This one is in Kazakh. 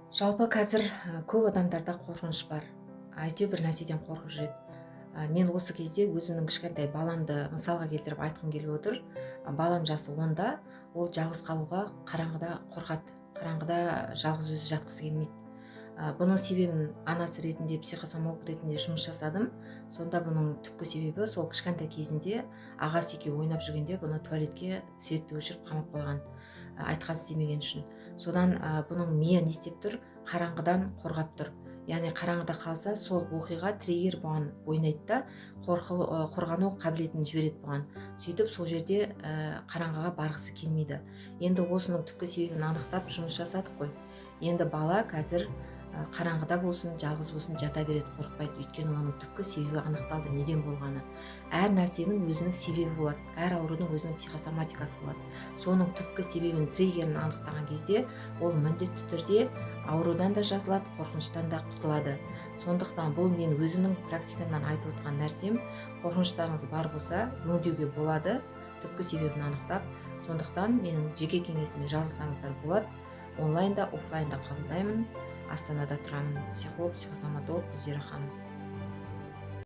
Жалпы қазір көп адамдарда қорқыныш бар, әйтеуір бір нәрседен қорқып жүреді. Мен осы кезде өзімнің кішкентай баламды мысалға келтіріп айтқым келіп отыр. Балам жасы 10-да, ол жалғыз қалуға, қараңғыда қорқады, қараңғыда жалғыз өзі жатқысы келмейді. Бұның себебін анасы ретінде, психосомолог ретінде жұмыс жасадым. Сонда бұның түпкі себебі сол кішкентай кезінде ағасы екеуі ойнап жүргенде бұны туалетке светті өшіріп қамап қойған, айтқан істемеген үшін. Содан бұның миы не істеп тұр? Қараңғыдан қорғап тұр. Яғни қараңғыда қалса, сол оқиға триггер бұған ойнайды да, қорғану қабілетін жібереді бұған. Сөйтіп сол жерде қараңғыға барғысы келмейді. Енді осының түпкі себебін анықтап жұмыс жасадық қой. Енді бала қазір қараңғыда болсын, жалғыз болсын, жата береді, қорықпайды. Өйткені оның түпкі себебі анықталды, неден болғаны. Әр нәрсенің өзінің себебі болады, әр аурудың өзінің психосоматикасы болады. Соның түпкі себебін, триггерін анықтаған кезде ол міндетті түрде аурудан да жазылады, қорқыныштан да құтылады. Сондықтан бұл мен өзімнің практикамнан айтып отқан нәрсем. Қорқыныштарыңыз бар болса, өңдеуге болады түпкі себебін анықтап. Сондықтан менің жеке кеңесіме жазылсаңыздар болады. Онлайн да, офлайн да қабылдаймын. Астанада тұрамын. Психолог, психосоматолог Гүлзира ханым.